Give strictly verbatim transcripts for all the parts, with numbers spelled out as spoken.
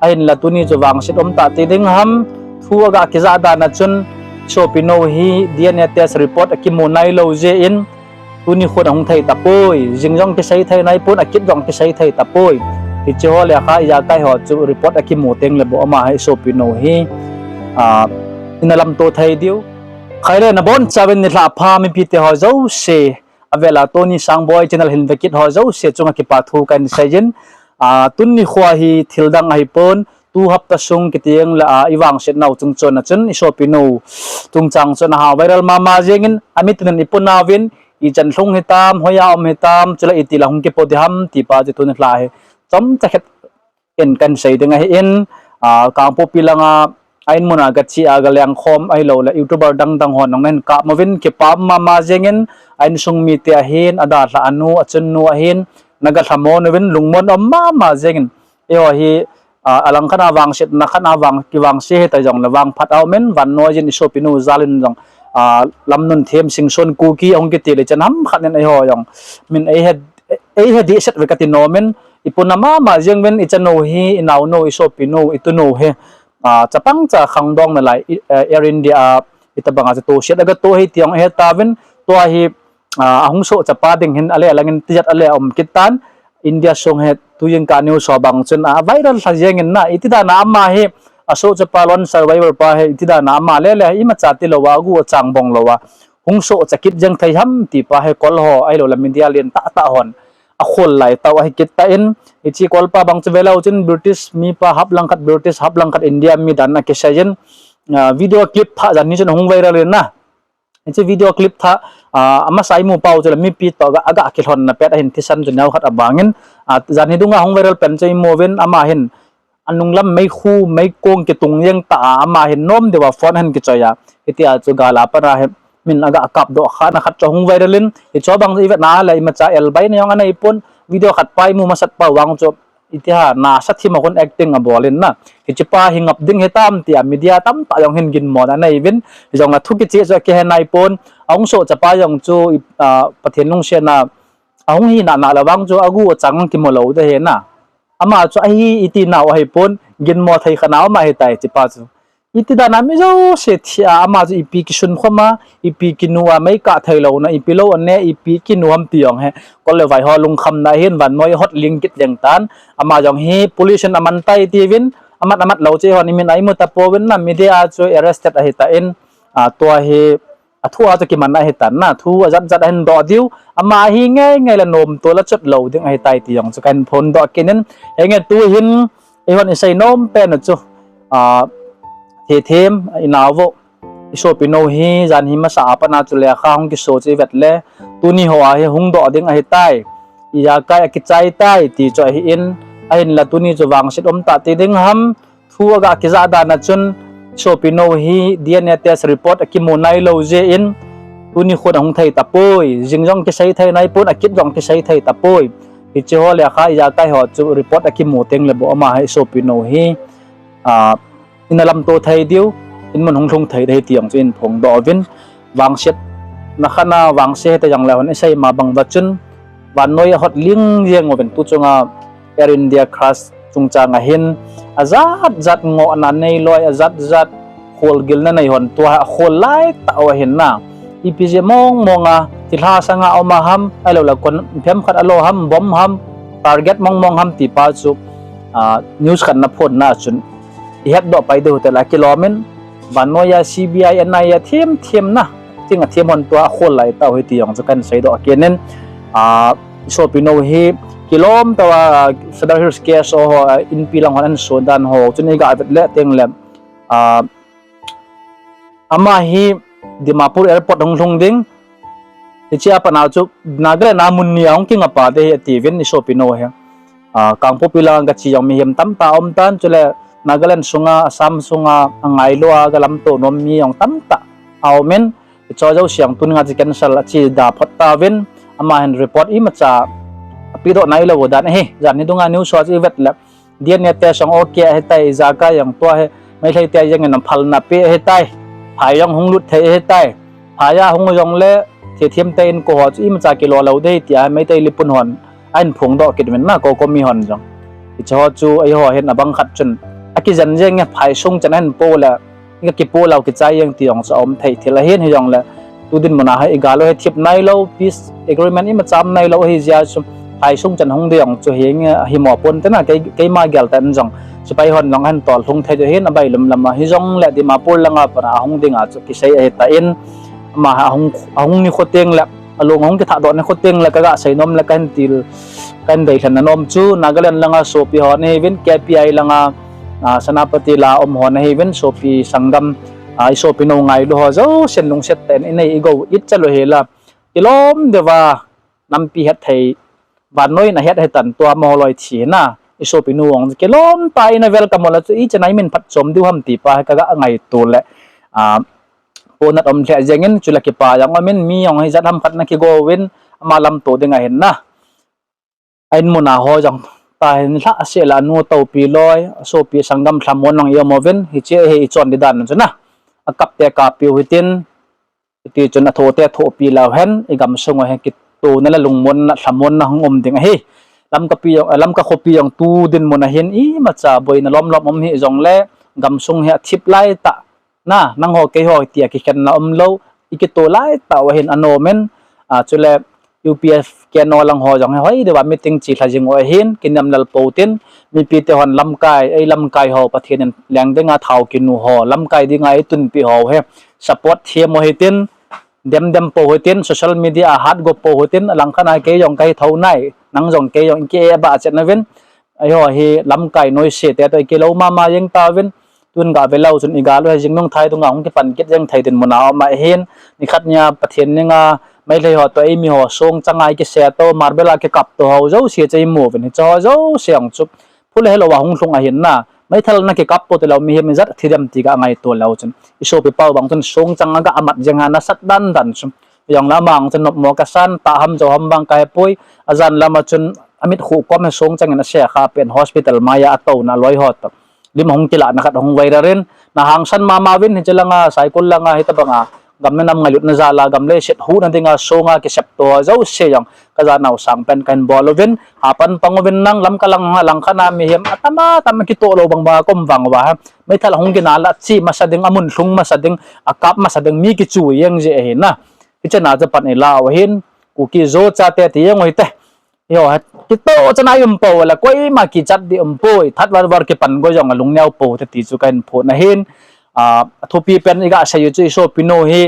Ahinla tuni chu vangset um tah ti ding ham, thu aga kijah dan a chun, sopi nou hi D N A test report akimu nailou jeh in, tuni khun ahung thei tapoi, jing jong kisei thei naipon, akit jong kisei thei tapoi. Hiche ho le kha ijakai ho chu report akimu teng le bou ama hi sopi nou hi, a, ina lamto thei diu. Khaile nabonchauvin nilhah pha mipite ho jouse, avela Tony Sangboi channel hin vekit ho jouse chunga kipa thu kahin seijin, a, tuni khoa hi thil dang ahipon, tu hapta sung kiti jeng le a, ivangset nau chungchon a chun, isopi nou chungchang chun aha viral mama jengin, amitun in iponauvin, ichan lhung hitam, hoiya um hitam, chule itila hung kipo ding ham, ti pa chu tuni lha hi chomcha khat in kahin sei ding ahin, a, Kangpokpi langa, a in muna gache a galengkhom ahiloule YouTuber dangdang hon jong nahin kap uvin, kipa mama jengin, a insung mite ahin, adalhah anu, achunnu ahin, nagalhamon uvin, lungmon um mama jengin. Eiho hi, a, alangkhat a vangsetna khat a vang, kivangse hita jongle vangphat aumin, vannoi jin isopi nou jal in jong, a, Lamnunthem Singson Kuki ahung kiti le chan ham khat in eiho jong min eihe, eihe dehset uve kati nomin, iponauvin mama jeng uvin, ichanou hi, inaonou, isopi nou, itunou hi, a, chapang cha khangdong nalai, i, a, Air India a, itobanga chu toset agatoh hi ti jong ihetauvin, tua hi, a, ahung soh chapa ding hin ale langin tijat ale um kit tan, India sung hi tujingkah news ho bang chun a viral lha jengin na, iti dan a ama hi, asoh chapa lone survivor pa hi, iti dan a ama lele hi imacha tilouva, agu achang bong louva, hung sohcha kit jeng thei ham ti pa hi kol ho ahiloule media lentah tah hon akhol laitah u ahi kit tan, hiche kolpa bang chu velou chun British mipa hap langkhat British hap langkhat India mi dan akiseijin, a, video clip thah janhi chun ahung viral in na. Hiche video clip thah, a, amasa imu pau chule mipi toh aga, aga kilhonna pet ahin thisan chu neokhat abangin, a, janhi dunga hung viral pen chu imuvin ama hin, anunglam meikhu, meikong kitung jeng tah a, ama hin nom deuva phone ahin kichoi a. Hitia chu gal a pat a hi, min aga kapdoh khahna khat chu ahung viral in, hiche bang chu ivetna le imacha elbai na jong aneipon, video khat pa imu masat pau vang chu, iti ham nasa thim a khun acting abol in na. Hichepa hi ngap ding hitam tia media tamtah jong hin ginmo aneiuvin, hijongle thu kicheh chu akihe naipon, ahung soh chapa jong chu, a, Pathen lungsetna, ahung hina na le vang chu agu achang kimu lou ding ahi na. Ama chu ahi iti nau ahipon, ginmo thei kha nau ama ahitai hichepa chu. Iti dan a mi jouse thi a, ama chu ipi kisunkhom a, ipi kinu a, meikah theilouna, ipi lou ane, ipi kinu ham ti jong hi, kol le vai ho lungkhamna ahin, vannoi ahot ling kit jeng tan, ama jong hi police in aman tai tiuvin, amat amat lou chu eihon imin a imu tapouvin na, media a chu arrested ahitan, a, tua hi, athu a chu kiman ahitan na, thu ajat jat ahin doh diu, ama ahi ngei ngei le nomtol a chot lou ding ahitai ti jong chu kahin phondoh kit in, henge tu hin, eihon isei nom pen u chu, a, Thethem, inao vo, isopi nou hi, janhi masa a pat a chu lekha hung kiso chu ivet le, tuni ho a hi hung doh ding ahitai, ijakai akichai tai ti chu ahin, ahinla tuni chu vangset um tah ti ding ham, thu aga kijah dan a chun, isopi nou hi D N A test report akimu nailou jeh in, tuni khun ahung thei tapoi, jing jong kisei thei naipon, akit jong kisei thei tapoi. Hiche ho le kha ijakai ho chu report akimu teng le bou ama hi isopi nou hi, a, ina lamto thei diu, inmun hung lhung thei ding ahi ti jong chu ihin phongdoh uvin, vangsetna khat a vangse hita jongle hon isei ma bang uva chun, vannoi ahot ling jeng uvin tu chunga Air India crash chungchang a hin, ajat jat ngohna neilou, ajat jat kholgilna nei hon tua akhol laitah u ahin na. Ipi jeh mong mong a, thilha sanga um a ham, ahiloule kon phemkhat alo ham, bomb ham, target mong mong ham ti pa chu, a, news khat naphonna chun, ihetdoh pai diu hite le kilom in, vannoi a C B I, N I A them them na, ching a them hon tua akhol laitah u ahi ti jong chu kahin seidoh kit in, a, isopi nou hi, kilom tah uva, Sadar Hills K S O ho, a, inpi lang hon ahin so dan ho chun iga vet le teng le, a, ama hi Dimapur airport hung lhung ding, hiche a pat a chu Nagaland a mun ni a hung kingapa ding ahi atiuvin isopi nou hi. A, Kangpokpi lang gache jong mihem tamtah aumtan, chule Nagaland sunga, Assam sunga, angailua galamto nom mi jong tamtah aumin, hiche jouse jong tuni a chu cancel ache da phot tauvin, ama hin report imacha apedoh nailou u dan ahi, janhi dunga news ho chu ivet le, D N A test jong ok ahitai, ijakai jong tua hi, Meitei te jengin aphalna pe ahitai, phai jong hung lut thei ahitai, phai a hung jongle, Thethem te inko ho chu imacha kilo lou ding ahi tia Meitei lipun hon ahin phongdoh kit uvin na, COCOMI hon jong. Hiche ho chu eiho hin abang khat chun, Kijen jeng e, phaisung chan ahin po le, ka kipo lou kichai jeng ti jong chu aum thei thil ahin, hijongle tu dinmun a hi igal u hi thip nailou, peace agreement imacha um nailou ahi jeh a chu phaisung chan hung ding jong chu hi nge himo pon te na, kei, keima gel tah in jong sepai hon jong ahin tol lhung thei diu ahin, abailum lam a hijongle Dimapur langa pat a ahung ding a chu kisei ahi tan, ama ahung, ahung nikho teng le, alung ahung kithahdoh nikho teng le kaga sei nom le kahin til, kahin deilhen na nom chu Nagaland langa sopi ho nahiuvin, K P I langa, a, Senapati la um ho nahiuvin, sopi sanggam, a, isopi nou ngailu ho jousen lungset tah in inei igou itcha lou hel a, kilom deuva nampi hetthei, vannoi in ahet ahi tan, tua amaho loi thi na, isopi nu jong kilom tah in a welcome u le chu ichan a imin phatchom diu ham ti pa hi kaga ngaito le, a, ponat um lheh jeng in, chule kipa jong um in, mi jong hijat ham khat na kigo uvin, ama lamto ding ahin na, a inmun a ho jong tahin lhah seh le anu toupi loi, asopi sanggam lhamon jong i um uvin, hiche hi ichon di dan chu na, akap te kapiu hitin, hiti chun atho te thohpi leu hen, igamsung u hi kitona le lungmonna, lhamonna hung um ding ahi. Lamka pi jong, Lamka khopi jong tu dinmun a hin imacha boina lomlom um hijongle, gamsung hi athip laitah na, nangho keiho tia kikhenna umlou, ikito laitah u ahin anom in, a, chule U P F K N O lang ho jong hi hoi deuva meeting chi lha jing u ahin, kiniamlel pou tin, mipi te hon lamkai, ei lamkai ho Pathen in leng dinga thao kinu ho, lamkai dinga eitunpi ho hi support them u hitin, dem dem pou hitin, social media a hat go pou hitin, alangkhat a kei jong kahi thou nai, nang jong kei jong iki e ba chet na uvin, eiho hi lamkai noise te toh ikilou mama jeng tauvin, tun gave leu chun igal u hi jing nung thai dunga hung kipan kit jeng thei dinmun a um ahin, nikhat nia Pathen ninga Meitei ho toh eimi ho song changa ikise to, marble a kikap to ho jouse chu imu uvin, hiche ho jouse jong chu phule helou a hung lhung ahin na, meithal na kikap pou tilou mihem ijat thi dem ti ga ngaito leu chun, isopi pau bang chun song chang aga amat jeng a nasat dan dan chu, hijongle ama jong chun nopmo kasan, tah ham jou ham vang kahepoi, ajan lam a chun amit khuh kom hi song chang in ase kha pen hospital mai a atouna aloi ho toh lim ahung kilahna khat ahung viral in, na hangsan mama uvin, hiche langa Saikul langa hitobanga gam le nam ngailutna jal a gam leiset huhna dinga songa kisep to jouse jong kajanau sangpen kahin bol uvin, hapan pang uvin nang, Lamka lang, langkhat a mihem atam atam kitoh lou bang banga kom vang uva hi, meithal ahung gin a la che masa ding, amun lhung masa ding, akap masa ding, mi kichu jeng jeh ahi na. Hiche na chu pan ilau ahin, Kuki Zo chate ti jeng u hite. Eiho hi kitoh chan a i um pou le koima kichat ding um poi, that var var kipan go jong alung neo pou te ti chu kahin phon ahin. A, athupi pen iga sei u chu isopi nu hi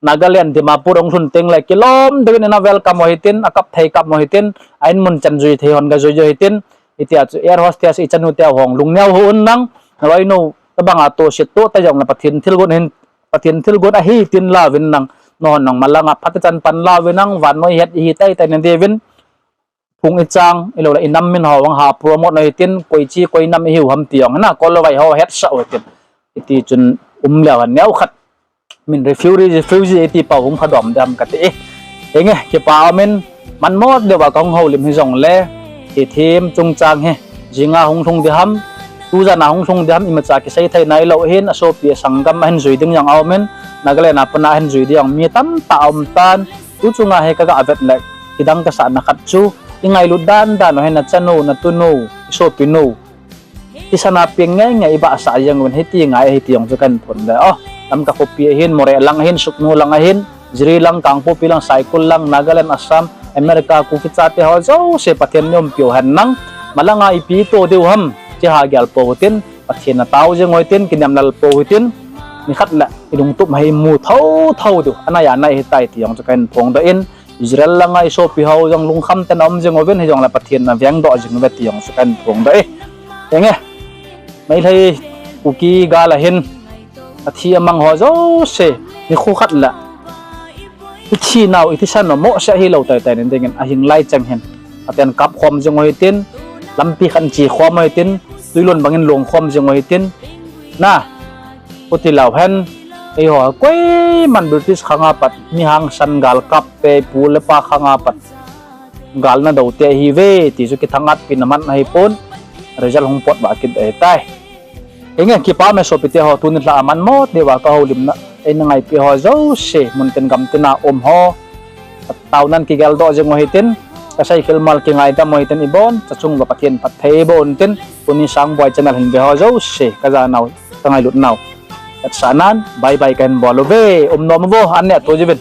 Nagaland Dimapur hung lhun teng le kilom deuin ana welcome u hitin, akap thei kap u hitin, a inmun chan jui thei hon ga jui u hitin, hitia chu air hostess ichanu teu hon lungneo hih un nang, naloinu tobanga toset toh ta jongle Pathen thilgon ahin, Pathen thilgon ahi tin lauvin nang, nahon nang malanga phatechan pan lauvin nang, vannoi het ihi tei tei nadiuvin, phung ichang, iloule inam min ho vang ha promote u hitin, koi chi koi nam ihiu ham ti jong hina, kolvai ho hetsah u hitin. Hiti chun um leu hen neokhat min refugee, refugee iti pau hung phadom ding ham kati e. Henge, kipa umin, manmo deuva kahung houlim hijongle, hithem chungchang hi jinga hung lhung ding ham, tujan a hung lhung ding ham, imacha kisei thei nailou hin, asopi asanggam ahin jui ding jong aumin, Nagaland a pat a ahin jui ding jong mi tamtah aumtan, tu chunga hi kaga vet le, kidang kasahna khat chu, ingailut dan dan u hin, nachanu, natunu, isopinu, kisana peng ngei ngei ibahsah jeng uvin, hiti ngai ahi ti jong chu kahin phon le. O, Lamka khopi ahin, Moreh lang ahin, Sugnu lang ahin, Jiri lang, Kangpokpi lang, Saikul lang, Nagaland, Assam, America, Kuki chate ho jouse Pathen in umpiu hen nang, malanga ipi ito diu ham, chi ha gel pou tin, Pathen natao jeng u hitin, kiniamlel pou hitin, nikhat le ilungtup ma hi imu thou thou diu, anai anai hitai ti jong chu kahin phongdoh in, Israel langa isopi ho jong lungkham tah in aum jing uvin, hijongle Pathen in avengdoh jing uve ti jong chu kahin phongdoh e. Henge, Meitei Kuki gal ahin, athi amang ho jouse, nikho khat le ithinau, ithisan u mohseh hilou tei tei nin dingin ahing lai chang hin, aten kap khom jing u hitin, lampi khat in che khom u hitin, tuilon bangin long khom jing u hitin, na, huti leu hen, eiho koiman British khanga pat mi hangsan galkap te, pu le pa khanga pat gal nadou te ahiuve ti chu kithangatpi na man ahipon, result hung pot vah kit ahitai. Henge, kipa me sopite ho, tuni lha a manmo deuva kahoulimna eina ngaipi ho jouse, muntin gamtina um ho, taonan kigeldoh jing u hitin, Kasei khel mal kingaidam u hitin ibon, chachung uva Pathen phatthei boh untin, tuni Sangboi channel hin ve ho jouse, kajanau, kangailutnau, vetsahnan bye bye kahin bol uve, umnom uvo, an neh to jiuvin.